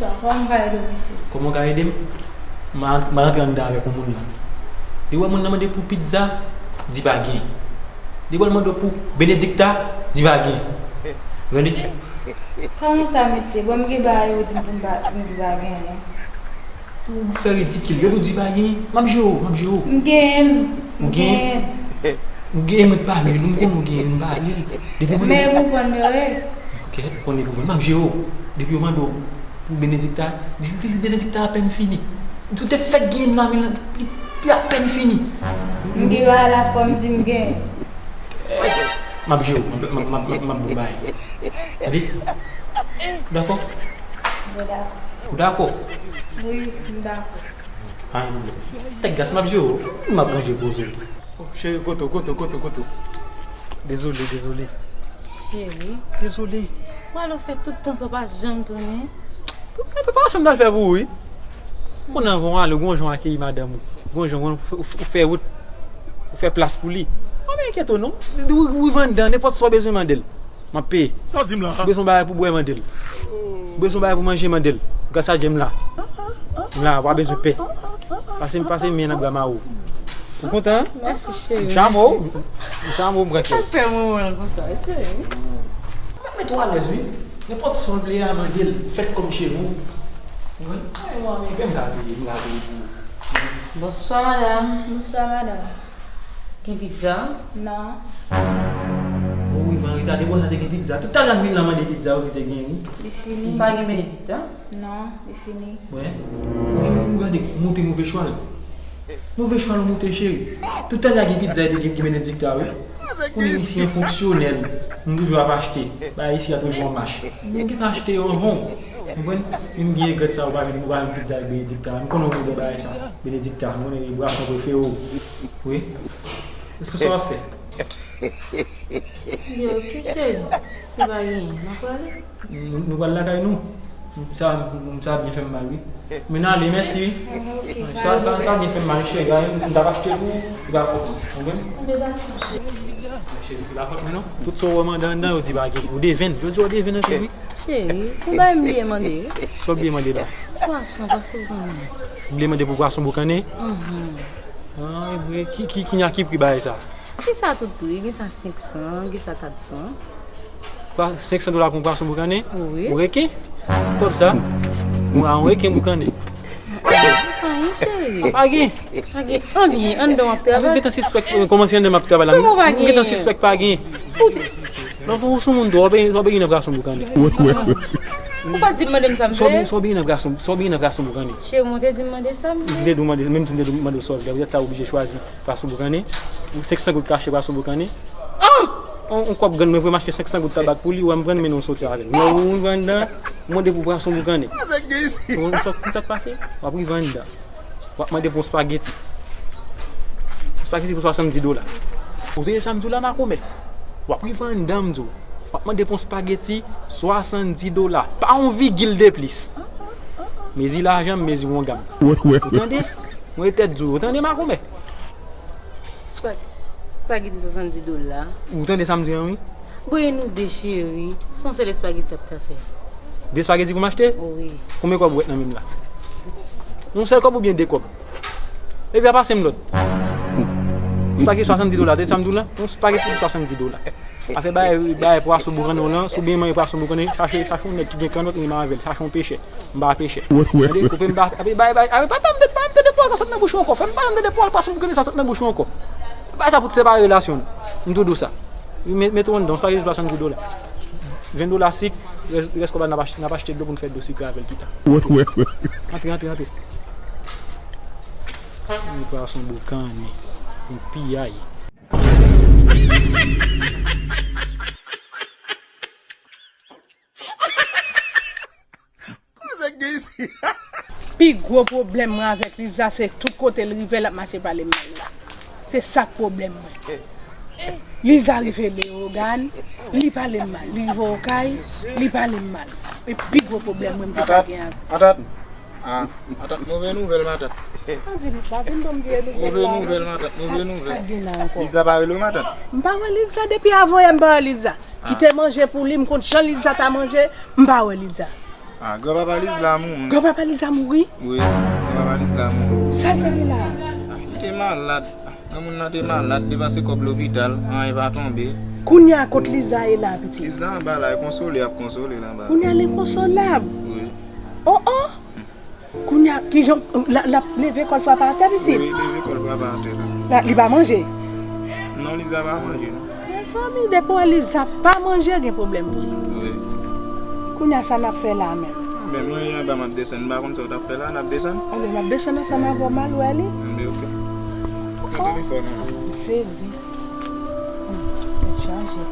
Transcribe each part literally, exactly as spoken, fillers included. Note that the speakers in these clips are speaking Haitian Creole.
Kòman m ka ede w, mesye? Kòman w ka ede m? M a, m a rantre anndan avèk yon moun la. Li wè moun nan mande pou pizza, di pa gen. Li wè l mande w pou benedikta, di pa gen. Tande? Kòman sa, mesye? Bon, m gen bagay ou di m pou m pa, pou m di pa gen. Ou fè ridikil. Yo di pa gen. M ap jere w, m ap jere w. M gen. Ou gen? M gen. Ou gen, mwen pa li. Nou m konnen ou gen, m pa li. Depi mwen. Men pou vann yo, wi. Ok, ou konnen pou vann. M ap jere w. Depi yo mande w pou benedikta, di, di li benedikta apèn fini. Ou te fèk gen la, men li, li apèn fini. M gen bagay la, fò m di m gen. M ap jere w, m ap, m ap, m ap, m ap, m ap ba w bagay. Tande? Ou dakò? Mwen dakò. Ou dakò? Wi, m dakò. Pa gen pwoblèm. Tèt gras, m ap jere w. M ap ranje koze w. Oh, cheri, kote w, kote w, kote w, kote w? Dezole, dezole. Cheri. Dezole. Wè lè w fè tout tan sa w pa janm tounen. Pou, pou, pou, pa se m t al fè pou ou, wi. Konnen anvan w ale, w gon jan w akeyi madanm ou. Gon jan w, w, w fè wout, w fè plas pou li. Pa enkyete w non. Ou, ou rive anndan, nenpòt sa w bezwen mande l. M ap peye. Sa w di m la? Ou bezwen bagay pou bwè, mande l. Ou bezwen bagay pou manje, mande l. Gras a Dye m la. M la, w pa bezwen pè. Pase, pase men nan bra mari w. Ou kontan? Mèsi, cheri. M chame w. M chame w, m pran kè w. Sa fè mwen wè l konsa, cheri. Mèt ou alèz, wi. Nenpòt sa w vle a, mande l. Faites comme chez vous. Wi. Ay, mwen, men m ka peye, m ka peye pou ou. Bonswa, madanm. Bonswa, madanm. Gen pizza? Non. Ou rive an reta, depi w te gen pizza. Toutalè m vin la mande pizza, ou di te gen, wi. Li fini. M pa gen benedikta? Non, li fini. Wè. Ou gen, ou gade, moute move chwal. Move chwal ou moute, cheri. Toutalè gen pizza epi gen, gen benedikta, wi. Kounye a isi an fonksyonèl. M toujou ap achte. Bagay isi a toujou an mach. M gentan achte yo anvan w. Konprann? Men m gen regrèt sa, ou pa vin, ou pa vin pizza ak benedikta. M konnen w gen de bagay sa. Benedikta, m konnen e bwason prefere w. Wi. Èske sa w ap fè? Yo, ok, cheri. Si pa gen, n a prale. Nou, nou pral lakay nou. Sa, sa byen fè m mal, wi. Men n ale, mèsi, wi. Ok. Sa, sa, sa byen fè m mal, cheri. M t ap achte pou ou, li pa fòt mwen. Konprann? Enben dakò, cheri. Cheri, li pa fòt mwen, non. Tout sa w wè m anndan, anndan, yo di pa gen. Ou devèn. Yo di w devèn anpil, wi. Cheri, ou bay m bliye mande, wi. Sa w bliye mande la? Pwason, pwason boukannen. Ou bliye mande pou pwason boukannen? Mhm. Ah, e vre. Ki, ki, ki, ki pri bagay sa? Gen sa tout pri, gen sa senk san, gen sa kat san. Senk san dola pou yon pwason boukannen? Wi. Yon reken? Kòb sa? Mwen, yon reken boukannen. Pa gen, cheri. Pa gen? Pa gen. Anbyen, anndan w ap travay. Mwen gentan sispèk, euh, kòman si anndan m ap travay la? Kòman pa gen? Mwen gentan sispèk pa gen. Ou te... Non, ou sou moun tou, w ap, w ap gen nan pwason boukannen. Ou pa di m mande m sa m vle? Sa w gen nan pwason, sa w gen nan pwason boukannen? Cheri, mwen te di m mande sa m vle. M te di w mande, menm si m te di w mande w sa w vle, poutèt sa w oblije chwazi pwason boukannen. Ou senk san goud kache pwason boukannen. Ah! On, on kòb grann mwen, vre m achte senk san goud tabak pou li, wè m pran l, mennen w soti avè l. Mwen, ou rive anndan, ou mande pou pwason boukannen. Ou konn sa, konn sa k pase? W ap rive anndan. W ap mande pou yon spageti. Yon spageti pou swasanndis dola. Ou tande sa m di w la, makomè? W ap rive anndan, m di w. W ap mande pou yon spageti swasanndis dola. Pa yon vigil de plis. Mezi lajan m, mezi wonga m. Ou tande? Mwen tèt di w. Ou tande, makomè? Spa-, spageti swasanndis dola. Ou tande sa m di an, wi? Bon, e nou de, cheri? Se yon sèl espageti ap ka fè. De espageti pou m achte? Wi. Konbyen kòb ou wè nan men m la? Yon sèl kòb oubyen de kòb? Epi a pase m lòd. Espageti swasanndis dola, tande sa m di w la? Yon espageti pou swasanndis dola. Afè bagay, bagay pwason boukannen w lan, si w byen manje pwason boukannen, chache, chache yon nèg ki gen kannòt, renmen avè l, chache yon pechè. M pa pechè. Tande, koupe m pa, ape bay, bay, ape pa, pa m tande, pa m tande pawòl sa sot nan bouch ou ankò. Fè m pa m tande pawòl pwason boukannen sa sot nan bouch ou ankò. Bay sa pou t separe relasyon nou. M tou di w sa. Met, met ou anndan, yon espageti swasanndis dola. Ven dola sik, rès, rès kòb la n ap achte, n ap achte dlo pou n fè dlo sikre avè l pita. Antre, antre, antre. Yon pwason boukannen. Yon piyay. Pi gwo pwoblèm mwen avèk Liza, se tout kote l rive, l ap mache pale m mal la. Se sa k pwoblèm mwen. Liza rive Leyogàn, li pale m mal. Li rive Okay, li pale m mal. E pi gwo pwoblèm mwen, m te ka gen ak... Matant, matant. Ah, matant, move nouvèl, matant. Pa di m, pa vin ban m vye nouvèl la. Move nouvèl, matant, move nouvèl. Sa, sa k gen la ankò? Liza pa rele w, matant? M pa wè Liza depi avanyè, m pa wè Liza. Ki te manje pou li, m konn jan Liza ta manje, m pa wè Liza. Ah, granpapa Liz la mouri. Granpapa Liz la mouri? Wi, granpapa Liz la mouri. Sa l te gen la? Ah, li te malad. Ah, granmoun nan te malad, depanse kòb lopital, anyen pa tonbe. Kounye a, kot Liz la ye la, pitit? Liz la anba la, e konsole y ap konsole l anba la. Kounye a, l enkonsolab. Wi. Oh, oh! Kounye a, kijan, l ap, l ap leve kò l frape atè, pitit? Wi, leve kò l frape atè la. La, li pa manje? Non, Liz la pa manje, non. Mezanmi, depi w wè Liz la pa manje, gen pwoblèm pou li. Wi. Kounye a, sa n ap fè la menm? Men mwen anba m ap desann, m pa konn sa w t ap fè la, n ap desann? Anben, m ap desann ansanm avè w, m al wè li. Anben, oke. Mete telefòn nan. M sezi. Tèt chaje.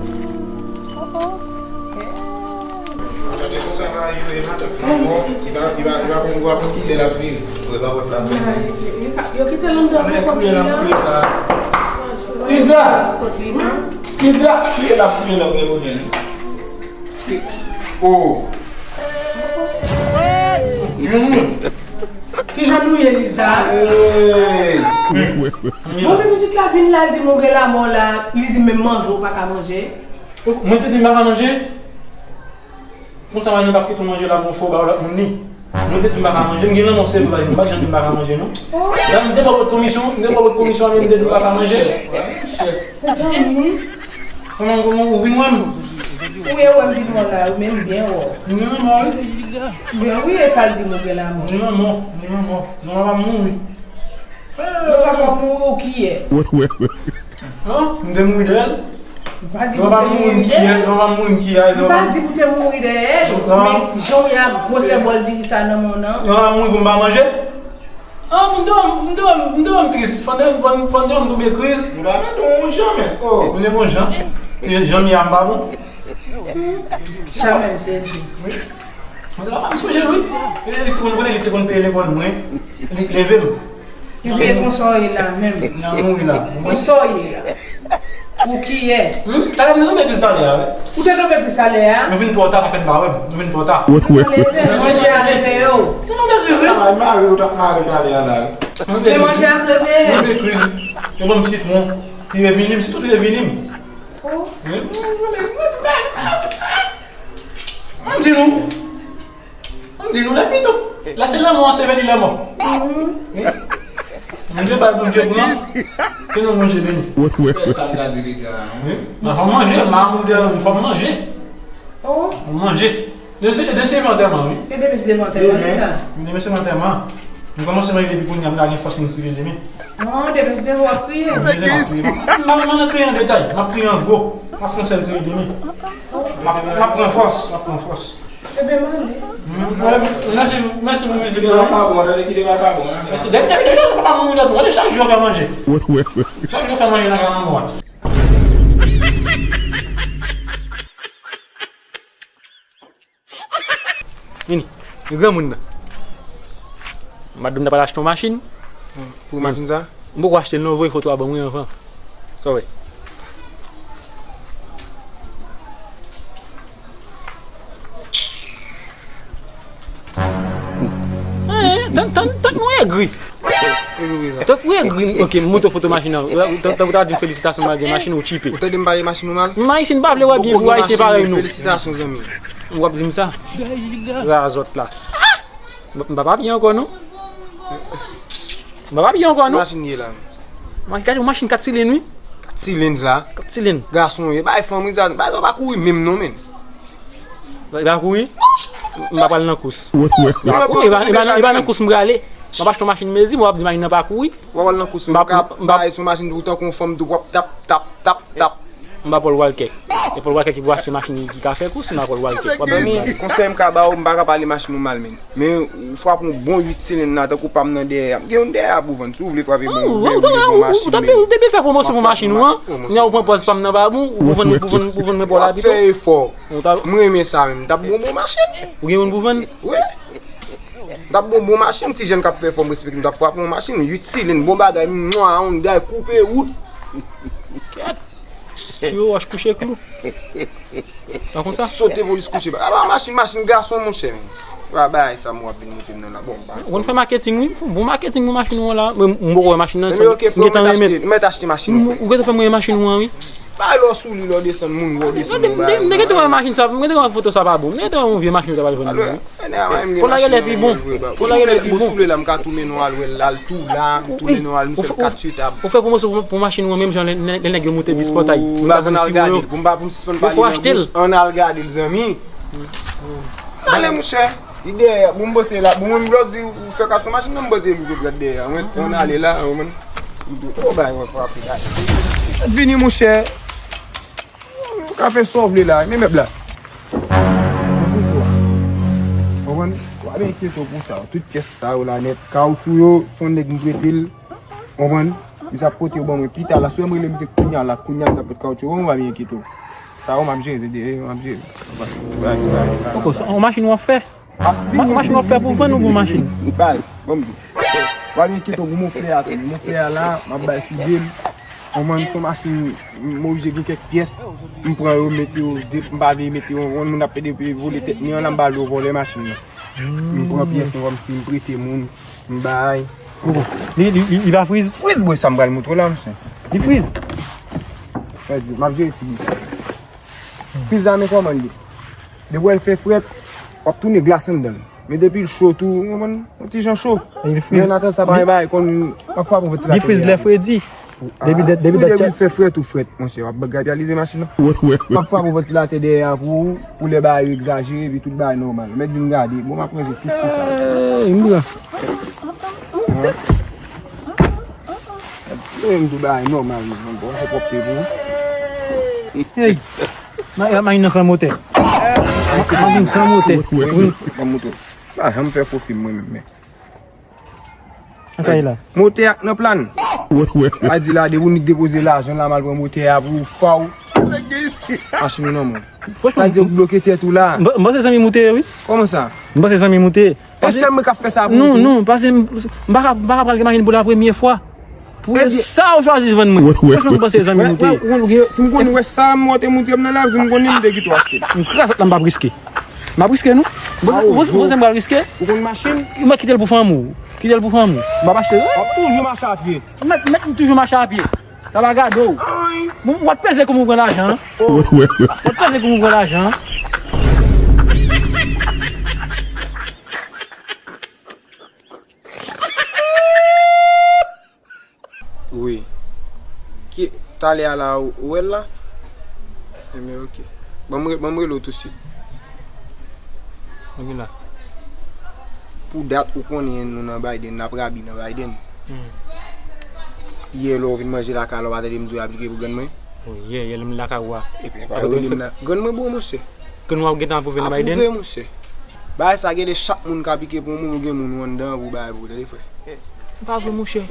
Oh, oh. Gade konsa la, yo, e matant. Bon, li va, li va, li va konn, li va konn ki lè l ap vini. Wi, pa wè l ap vini. Yo, yo ka, yo kite l anndan pou kòb li an. Liza! Liza! Ki lè l ap vini la, ou gen pou jwenn li. Oh. Mm. Kijan nou ye, Liza? Hey. Bon, men pitit la vin la, l di m ou gen lamò la, li di menm manje ou pa ka manje. Mwen te di m pa ka manje? Konsa, mwen pa kite w manje la, mwen fè w ba w lòt moun li. Mwen te di m pa ka manje, m gen lanmò, se vre, m pa t janm di m pa ka manje, non. Gade, m te ba w komisyon, m te ba w komisyon, men m te di m pa ka manje. Mezanmi. Kòman, kòman, ou vin wè m? Ou ye wè m vin wè w la, ou menm byen wè w. M gen lanmò, wi. Byen, wi, e sa l di m ou gen lanmò. M gen lanmò, m gen lanmò. Lanmò pa mouri. Lanmò pa mouri, ou ki yè? Non, m te mouri dèyè l. Ou pa di pou te mouri dèyè l. Ou pa di pou te mouri dèyè l. Men jan w ye ak gwosè bòl diri sa nan men w nan. Ou pa mouri pou m pa manje? Ah, m dòmi, m dòmi, m dòmi tris. Fò m dòmi, fò m, fò m dòmi tonbe kriz. Ou pa mete yon jan, men. Oh. Ou ne bon jan. Se jan m ye a m pa bon. Jan menm sezi. Wi. M sonje l, wi. E li te konn konnen, li te konn peye lekòl mwen. Li leve m. Ebyen, konsa w ye la menm. Nan mouri la. Konsa w ye la. Ou ki yè? Hmm? Talè m te tonbe kriz talè a, wi. Ou te tonbe kriz talè a? Nou vin twò ta, pa fè n pa wè m. Nou vin twò ta. Manje a reveye w. Nou tonbe kriz, wi. Sa va mare, ou t ap mare talè a la, wi. Men manje a reveye. Nou tonbe kriz. Yo ban m sitwon. Li revini m, sitou li revini m. Oh. Wi. M di nou. M di nou lè fini tou. Lè se lanmò anseveli lanmò. Bondye bay Bondye pran. Ke non Bondye beni. Fè sa m ta di li la, non. Wi. Mwen fò m manje, m pa moun di fò m manje. Oh. Fò m manje. Demen se, demen se antèman, wi. E demen se antèman, wi, sa. Demen se antèman. M kòmanse manje depi kounye a, m ta gen fòs pou m kriye demen. Non, demen se demen w ap kriye. Demen se m ap kriye. M pa, m pa nan kriye an detay, m ap kriye an gwo. M ap fè yon sèl kriye demen. M ap, m ap pran fòs, m ap pran fòs. Ebyen, m ale. Hmm, mèsi, mèsi pou mizik la. Kite vagabon, tande, kite vagabon, hein. Mèsi. Dènye, dènye, dènye, papa moun nan tou. Gade, chak jou yo fè manje. Chak jou yo fè manje nan kay manman w. Vini, yon granmoun nan. Madanm nan pral achte yon machin. Pou machin sa? M poko achte l non, voye foto a ban mwen anvan. Sa w wè? Eh, tann, tann, tann mwen egri. Tank ou egri, ok, m montre w foto machin nan. Tank, tank ou ta di m felisitasyon malgre machin ou tchipe. Ou tande m pale machin ou mal? Men Ayisyen pa vle wè byen pou Ayisyen parèy nou. Felisitasyon, zanmi. W ap di m sa? Razòt la. M pa papye ankò non. M pa papye ankò non. Machin ye la. Gade yon machin kat silin wi. Kat silin la. Kat silin. Gason ye, bay fanm wi sa. Bay pa kouri menm non men. Li pa kouri? M pa pral nan kous. Li pa kouri, li pa, li pa nan kous m prale. M ap achte yon machin mezi, m ap di machin nan pa kouri. W ap al nan kous, men ou ka bay sou machin pou tankou yon fanm tou w ap tap, tap, tap, tap. M pa Paul Walker. E Paul Walker ki pou achte machin ki ka fè kous, m pa Paul Walker. W ap di m bagay. Konsèy m ka ba w, m pa ka pale machin ou mal, men. Men ou frape yon bon uit silenn la, tankou pa m nan dèyè a. M gen youn dèyè a pou vann. Si w vle frape bon, ou vle, ou vle bon machin, men. Ou te byen fè pwomosyon pou machin ou an. Kounya ou pran pòz pa m nan pa bon, ou vann, ou vann, ou vann mwen Paul Habito. W ap fè efò. M renmen sa menm. M t ap bon bon machin. Ou gen youn pou vann? Wi. M t ap bon bon machin, ti jèn k ap fè fò m respekte m, m t ap frape yon machin, uit silenn, bon bagay, mwa, Hyundai, koupe, wout. Kèt. Tire wòch kouche klou. Pa konsa? Sote polis kouche. Apa machin, machin gason, monchè, men. Pa bagay sa, m w ap vin montre m nan la. Bon, pa. Ou konn fè maketing, wi. Bon maketing pou machin ou an la. Men m poko wè machin nan, m gentan renmen. M mèt achte machin ou, frè. Ou gentan fè m renmen machin ou an, wi. Bay lè w sou li, lè w desann moun, wè w desann yon bagay. M te gentan wè machin sa, m gentan wè foto sa pa bon. M gentan wè yon vye machin yo ta pral vann li. Pou lagè lè pi bon. Pou lagè lè pi bon. Ou sou li la, m ka tounen nou al wè l, al tou la, m tounen nou al, nou fè l kat sou tab. Ou fè pwomosyon pou, pou machin ou an menm jan lè, lè, lè nèg yo moute bis pòtay. M ta vann si yo. Pou m pa, pou m sispann pale nan bouch, ann al gade l, zanmi. Ale, monchè. Li dèyè, bon, m panse la, bon, mwen, m di, ou fè kat sou machin nan, m panse li sot rad dèyè, mwen, ann ale la, mwen. O, bay, mwen frape la. Vini, monchè. Ou ka fè sa w vle la, men mèb la. Konprann? W ap enkyete w pou sa. Tout pyès sa yo la nèt. Kawotchou yo, se yon nèg m prete l. Konprann? Misye ap pote yo ban mwen pita la. Si w wè m rele misye kounya la, kounya misye ap pote kawotchou yo ban mwen, w ap enkyete w. Sa yo m ap jere, de, m ap jere. Poko, se yon machin w ap fè? Ma-, machin w ap fè pou vann ou pou machin? Bay, ban m di. W ap enkyete w pou moflè a tou. Moflè a la, m ap bay sou de l. Konprann, se yon machin, m oblije gen kèk pyès. M pran yo, m mete yo, de, m pa vle mete yo, yon moun ap pede vole tèt li an la, m ba l yo vòlè machin nan. M pran pyès yo kòmsi m prete moun, m bay. Li, li, li, li pa friz? Friz bwè sa m pral montre w la, monchè. Li friz? Fè di, m ap jere ti bif. Friz la, men kòman l ye. Depi w wè l fè frèt, w ap tounen glas anndan l. Men depi l cho tou, w konprann, yon ti jan cho. Men annatandan sa pa gen bagay, konn, m ap frape yon ti. Li friz lè fredi. Depi dat, depi dat, depi l fè frèt ou frèt, monchè, w ap gabyalize machin nan. M ap frape yon ventilatè dèyè a pou ou, pou lè bagay yo egzajere, epi tout bagay nòmal. Mèt vin gade, bon, m ap ranje tout ti sa. Ey, m pran. Mwen menm tou bagay nòmal, mwen bon, se pwòpte pou ou. Ey, ma-, machin nan san motè. Machin san motè. Wi. Ban m montre w. Pa janm fè fo fim mwen menm, men. An sa ye la? Motè a k nan plan. A di la, depi w nik depoze lajan la, m al pran motè a pou faw. Machin ou nan men w. Franchman, sa di w bloke tèt ou la. M pa-, m panse zanmi m ou te ye, wi. Kòman sa? M panse zanmi m ou te ye. E sèl mwen k ap fè sa pou ou tou? Non, non, paske m, m pa ka, m pa ka pral gen machin pou la premye fwa. Pou sa ou chwazi vann mwen. Franchman, m panse zanmi m ou te ye. Si m konn wè sa, m wè te montre m nan lavi, si m konn li, m te kite w achte l. M kraze la, m p ap riske. M ap riske, non. Ou panse, ou panse m pral riske? Ou konn mache? M ap kite l pou fanmi w. Kite l pou fanmi w. M ap achte l. W ap toujou mache a pye. Mèt, mèt m toujou mache a pye. Sa va gade w. Bon, w ap peze kòman w pran lajan an. W ap peze kòman w pran lajan an. Wi. Ki, talè a la, ou, ou wè l la? Enben, oke. Ban m re-, ban m rele w tousuit. Mwen vin la. Pou dat, ou konnen nou nan Biden, n ap rabi nan Biden. Hmm. Yè, lè w vin manje lakay la, w pa tande m di w aplike pou grann mwen? Wi, yè, yè, lè m lakay ou a. Epi, pa rele m nan. Grann mwen bon, monchè. Grann ou a gentan apwouve nan Biden? Apwouve, monchè. Bagay sa, gen de chak moun ka aplike pou yon moun, ou gen moun ou anndan pou bagay pou ou, tande, frè. Pa vre, monchè.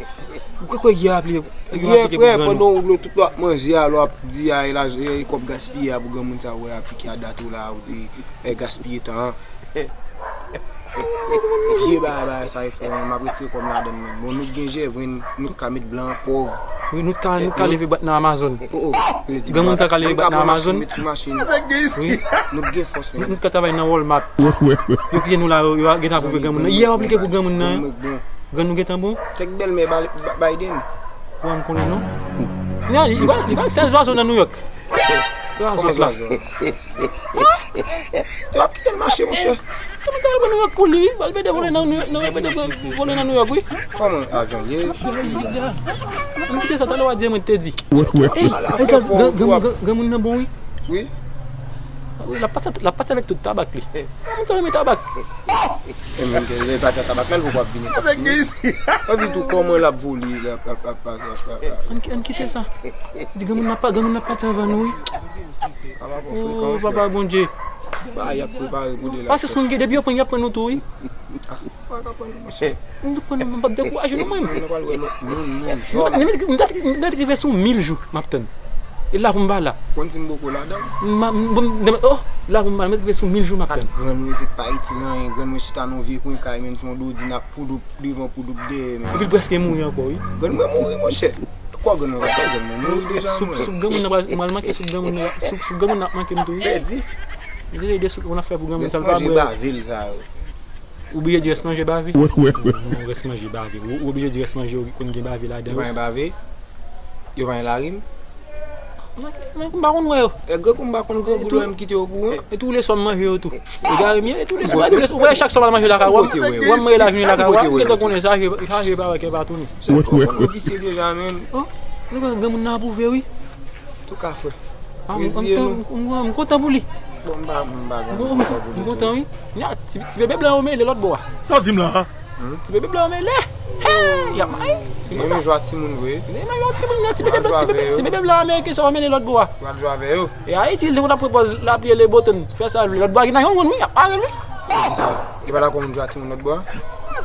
Ou kwè, kwè yè aplike, yè aplike pou grann ou? Yè, frè, pandan w, tout lè w ap manje a, lè w ap di a, e laj-, e kòb gaspiye a pou granmoun sa, ou wè aplike a dat ou la, ou di, e gaspiye tan an. Vye bagay, bagay sa, e frè, mwen, m ap retire kò m ladan l, men. Bon, nou t gen jèvrin, nou t ka met blan, pòv. Wi, nou t ka, nou t ka leve bwat nan Amazon. Oh, oh. Granmoun sa ka leve bwat nan Amazon. Wi. Nou t gen fòs, men. Nou t ka travay nan Walmart. Yo kite nou la, yo, yo gentan apwouve granmoun nan. Yè yo aplike pou granmoun nan. Granmoun mwen bon. Grann nou gentan bon? Kèk bèlmè Ba-, Ba-, Biden. Ou pa konnen non? Li, li, li, li, sèl zwazo nan New York. Zwazo la. Zwazo. Yo ap kite l mache, monchè. Kòman ta al pran New York pou li, wi? Al pede vole nan New York, nan pede vole nan New York, wi. Kòman avyon l ye? Ann kite sa, talè w a di mwen te di. Ey, ala fè bon, granmoun nan bon, wi. Wi. Wi, l ap pati, l ap pati avèk tout tabak li. Granmoun sa renmen tabak. E menm ke lè l pati ak tabak la, l poko ap vini, l pap vini. Anvi tou kòman l ap vole, l ap, l ap, l ap, l ap, l ap, l ap. Ann ki-, ann kite sa. Di granmoun nan pa, granmoun nan pati anvan nou, wi. Oh, papa Bondye. Ba, y ap prepare pou de la. Paske moun ki, depi yo pran, y ap pran nou tou, wi. Ah, pa ka pran nou, monchè. M t ap pran nou, m p ap dekouraje nou, mwen. Moun nan pral wè lòt moun, moun jòn. M t, m t, m t rive sou mil jou, m ap tann. E la pou m pa la. Konn si m poko ladan. M, m, m, oh, la pou m pa la, m t rive sou mil jou, m ap tann. Gad grann mwen, se pa itil anyen, grann mwen chita nan vye kwen kay, men sou yon dodin ak poudoup devan, poudoup dèyè, men. Epi l prèske mouri ankò, wi. Grann mwen mouri, monchè. Kò grann mwen, kò grann mwen mouri deja, mwen. Soup, soup granmoun nan pral, pral manke, soup granmoun nan, soup, soup granmoun nan ap manke m tou, wi. Pèdi. Li te de soup, moun ap fè pou granmoun sa, l pa bwè. Rès manje bave l sa yo. Ou oblije di rès manje bave? Non, rès manje bave. Ou, ou oblije di rès manje yo konn gen bave ladan yo. Yo pa gen bave? Yo pa gen larim? Mwen, mwen, m pa konn wè yo. E grangou m pa konn grangou lè m kite yo pou ou. E tou leswa m manje yo tou. Egare m ye, e tou leswa, tou leswa, ou wè chak swa m al manje lakay ou a. Ou wè m rele la vini lakay ou a, m gentan konnen sa, sa je pa wè kè pa tounen. Ou konn visye deja, menm. Oh, nou konn granmoun nan apwouve, wi. Tou ka fè. Ah, m, m, Reziye nou. M, m, m kontan pou li. Bon, m pa, m pa M, m, m kontan, wi. Nya, ti, ti bebe blan yo mele lòt bò a. Sa w di m la, a? Ti bebe blan yo mele. Hey, y ap mayi. Li renmen jwe ak timoun vre. Li renmen jwe ak timoun, nya, ti bebe blan, ti bebe, ti bebe blan ameriken sa yo mele lòt bò a. Pral jwe avè yo. E Ayiti, li konn ap pran pòz lapli e le botonn. Fè sa, lòt bò a gen nan yon moun, wi, y ap mare l, wi. Ki sa? Li pa dakò moun jwe ak timoun lòt bò a?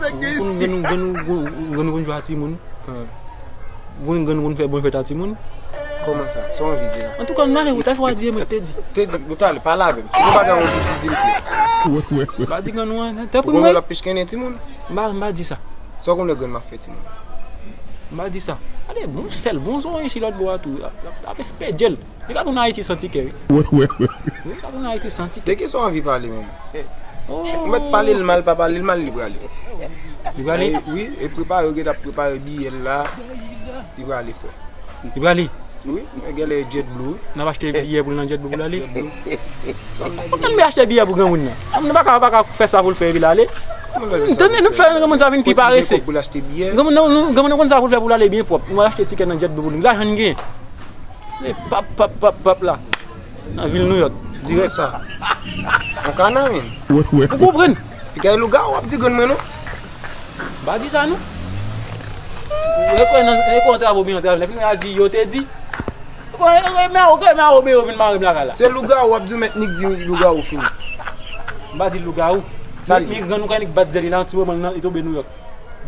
Konn grann nou, grann nou, grann nou konn jwe ak timoun. Hein. Grann, grann nou konn fè bon fèt a timoun. Kòman sa? Sa w anvi di la? Antouka, nou ale, ou ta fè w a di, e mwen te di. Te di, ou ta ale, pale avè m. Si nou pa gen yon di, di l klè. M pa di grann nou an, tanpri, mwen. Ou konn lè l ap pechkennen timoun? M pa, m pa di sa. Sa w konn lè grann m ap fè timoun? M pa di sa. Gade, bon sèl, bon zòrèy si lòt bò a tou. Ap, ap, ap espè djèl. Li ka tounen Ayiti san tikè, wi. Wi, li ka tounen Ayiti san tikè. De ki sa w anvi pale menm? Oh. Ou mèt pale l mal, pa pale l mal, li prale. Li prale? E, wi, e prepare, yo gentan ap prepare biyè l la. Li prale, frè. Li prale? Wi, men genlè JetBlue, wi. N ap achte biyè pou l nan JetBlue pou l ale? JetBlue. Kòman m achte biyè pou granmoun nan? Granmoun nan pa ka, pa ka fè sa pou l fè epi l ale. Tande, nou fè granmoun sa vin pi parese. Pou l achte biyè. Granmoun nan, nou, granmoun nan konn sa pou l fè pou l ale byen pwòp. Nou al achte tikè nan JetBlue pou li. Lajan n gen. Men pap, pap, pap, pap la. Nan vil Nouyòk. Dirèk. Kòman sa? Yon kana, menm. Ou konprann? Piga lougawou w ap di grann mwen, non? M pa di sa, non. Ou kwè nan, ou kwè nan travo byen antre avè l. Lè fini a di, yo te di. Ou kwè, ou kwè, men, ou kwè, men, ou men, yo vin mare m lakay la. Se lougawou w ap di, mèt Nik di lougawou fini. M pa di lougawou. Sa li? Men grann nou ka Nik bat zèl li la, yon ti moman, li tonbe Nouyòk.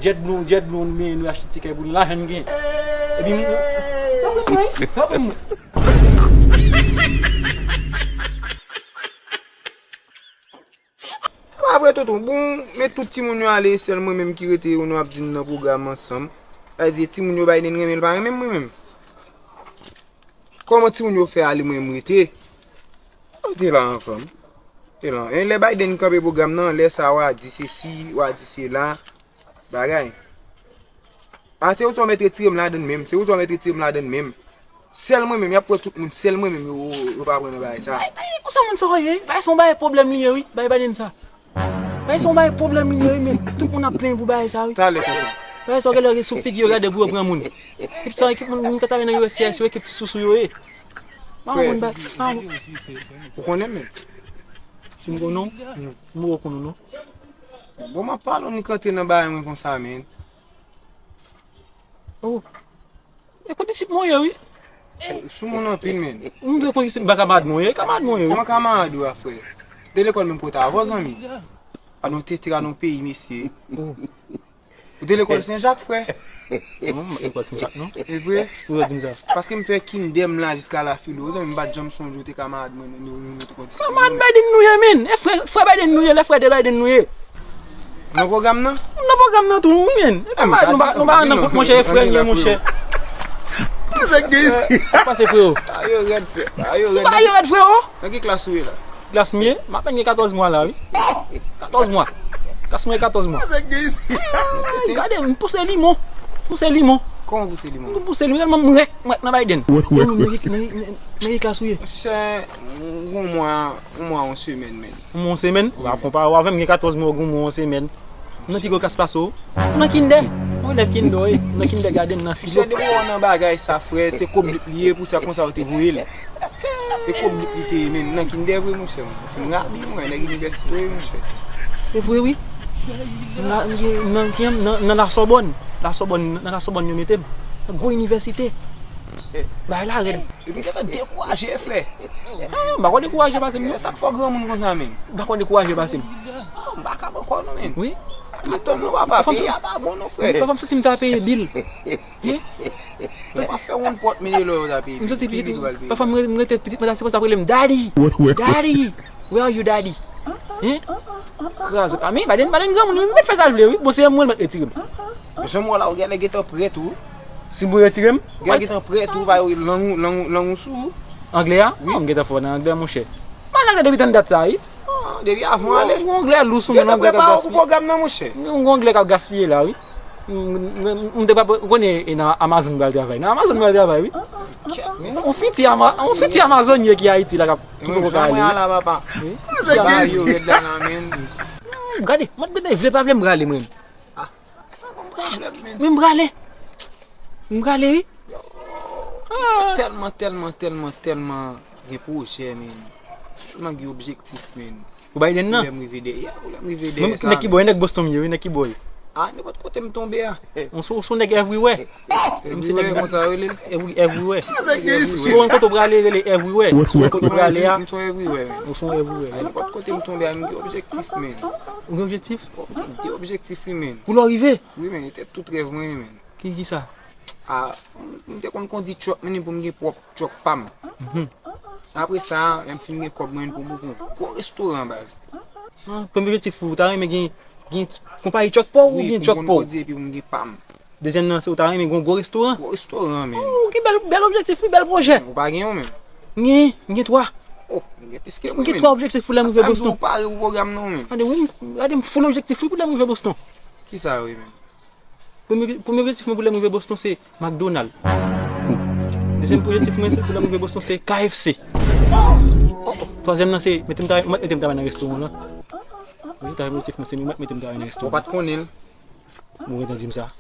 JetBlue, JetBlue, men nou achte tikè pou li, lajan n gen. Epi m, pa vre, tonton. Bon, men tout timoun yo ale, sèl mwen menm ki rete, nou ap di n nan pwogram ansanm. Sa vle di, timoun yo Biden renmen l, pa renmen m, mwen menm. Kòman timoun yo fè ale, mwen m rete? Yo te la ansanm. Te la. E lè Biden kanpe pwogram nan, lè sa w a di sesi, w a di sela. Bagay. A, se ou sa w mèt retire m ladann menm. Se ou sa w mèt retire m ladann menm. Sèl mwen menm, y ap wè tout moun, sèl mwen menm, yo, yo, yo pa pran nan bagay sa. Bay, bay, konsa moun sa yo ye, wi. Bay, se yon bagay pwoblèm li ye, wi. Bay, bay, sa. Bay, se yon bagay pwoblèm li ye, wi, men. Tout moun ap plenyen pou bagay sa, wi. Talè, tonton. Bay, sa, yo genlè sou figi yo gade pou yo pran moun. Ekip sa, ekip moun, moun ki travay nan U S C I S yo, ekip ti sousou yo ye. Pa yon moun bay, pa yon moun. Ou konnen, men. Si m konnen w, m poko konnen w, non. Bon, m ap pale w, Nik antre nan bagay mwen konsa, men. Oh. E kot disip mwen ye, wi. Sou moun anpil, men. M dwe konn disip, ba kamarad mwen ye, kamarad mwen ye, wi. Kòman kamarad ou a, frè? De lekòl menm kote avè w, zanmi? A nou tete a nou peyi, mesye. Oh. Ou te lekòl Sen Jak, frè? Non, m pa t lekòl Sen Jak, non. E vre? Poukisa w di m sa? Paske m fè kindè m la jiska la filo. Ou zanmi, m pa t janm sonje w te kamarad mwen, nou, nou, nou te konn disip. Kamarad Biden nou ye, men. E frè, frè Biden nou ye, lè frè de Biden nou ye. Nan pwogram nan? Nan pwogram nan tou, wi, men. E kamarad nou pa, nou pa nan gwoup, monchè, e frè nou ye, monchè. Sa k pase, freo? Bagay yo rèd, frè. Bagay yo rèd. Sou bagay yo rèd, freo. Nan ki klas ou ye la? Klas m ye, m apèn gen katòz mwa la, wi. Katòz mwa. Klas mwen katòz mwa. Ay, gade, m pouse limon. Pouse limon. Kòman pouse limon? M pouse limon, tèlman m rèk, m rèk nan Biden. Nan, nan, nan, nan ki klas ou ye? Monchè, yon mwa, yon mwa, yon semèn, men. Yon mwa, yon semèn? W ap konpare w avè m, gen katòz mwa, yon mwa, yon semèn. Nan pi gwo klas pase w? Nan kindè. Yon elèv kindè w ye. Nan kindergarten, nan filo. Monchè, depi w nan bagay sa, frè, se koblit li ye, pou sa konsa yo te voye l. E koblit li te ye, men nan kindè vre, monchè. Fin rabi, mwen, nèg inivèsite, wi, monchè. E vre, wi. Nan, nan, nan, nan Lasòbòn. Lasòbòn, nan Lasòbòn yo mete m. Nan gwo inivèsite. Bagay la rèd. Epi gentan dekouraje, frè. Ah, m pa konn dekouraje pase m, non. Sa k fè w granmoun konsa, men? M pa konn dekouraje pase m. Ah, m pa kab ankò, non, men. Wi. Atann non, papa, peyi a pa bon, non, frè. Papa, m santi m ta peye bil. Wi. Papa, fè yon pòt mil dola, w ta peye bil. M santi pitit, papa, m re-, m rete pitit, mwen ta sipoze ap rele m daddy. Daddy, where are you, daddy? Hein? Kraze. A, men, Biden, Biden granmoun, li mèt fè sa l vle, wi. Bon, se mwen l mèt retire m. Men jan m wè w la, ou genlè gentan prè tou. Si m pou retire m? Ou genlè gentan prè tou, ba yo lang ou, lang ou, lang ou sou ou. Anglè a? Wi. Oh, m gentan fò nan anglè, monchè. M al anglè depi tann dat sa, wi. Ah, depi avan ale. Yon anglè lou sou mwen, yon anglè k ap gaspiye. Gentan prepare w pou pwogram nan, monchè. Yon anglè k ap gaspiye la, wi. M, m, m te pa, ou konnen, e nan Amazon m pral travay. Nan Amazon m pral travay, wi. On fiti Ama-, on fiti Amazonyen ki Ayiti la, k ap, ki poko ka ale, wi. Wi, fiti Amazonyen. Gade, mwen te vle pa vle m prale, mwen. Men m prale. M prale, wi. Tèlman, tèlman, tèlman, tèlman gen pwojè, men. Tèlman gen objektif, men. Pou Biden nan? Koulè m rive dèyè, koulè m rive dèyè sa. Nèg ki bò, nèg Boston m ye, wi, nèg ki bò. A, nenpòt kote m tonbe a. On son, son nèg everywhere. Everywhere, konsa yo rele l? Every-, everywhere. Si w konn kote w prale, rele everywhere. Si w konn kote w prale a. M son everywhere, men. On son everywhere. Nenpòt kote m tonbe a, m gen objektif, men. Ou gen objektif? M gen objektif, wi, men. Pou lè w rive? Wi, men, se te tout rèv mwen, men. Ki, ki sa? A, m, m te konn kondi truck, men pou m gen pwòp truck pa m. Apre sa, lè m fin gen kòb mwen pou m ouvri yon gwo restoran, baz. Ah, premye objektif ou, ou ta renmen gen, gen konpayi truck pa w oubyen truck pa w? Wi, pou m konn kondi epi pou m gen pa m. Dezyèm nan, se ou ta renmen gen yon gwo restoran? Gwo restoran, men. Oh, ou gen bèl, bèl objektif, wi, bèl pwojè. Ou pa gen yon, men? M gen, m gen twa. Oh, m gen plis ke mwen, men. M gen twa objektif pou lè m rive Boston. Ou pare pou pwogram nan, men. Gade, wi, gade, m full objektif, wi, pou lè m rive Boston. Ki sa yo ye, men? Premye, premye objektif mwen pou lè m rive Boston se McDonald. Dezyèm objektif mwen se pou lè m rive Boston se K F C. Twazyèm nan se mete m travay, mwen mete m travay nan restoran lan. Wi, twazyèm objektif mwen se mwen mete m travay nan restoran. Ou pa t konnen l? Mwen gentan di m sa.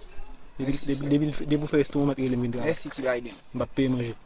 Depi, depi, depi, depi w fè restoran, mwen rele m vin travay. Mèsi, Ti Biden. M p ap peye manje.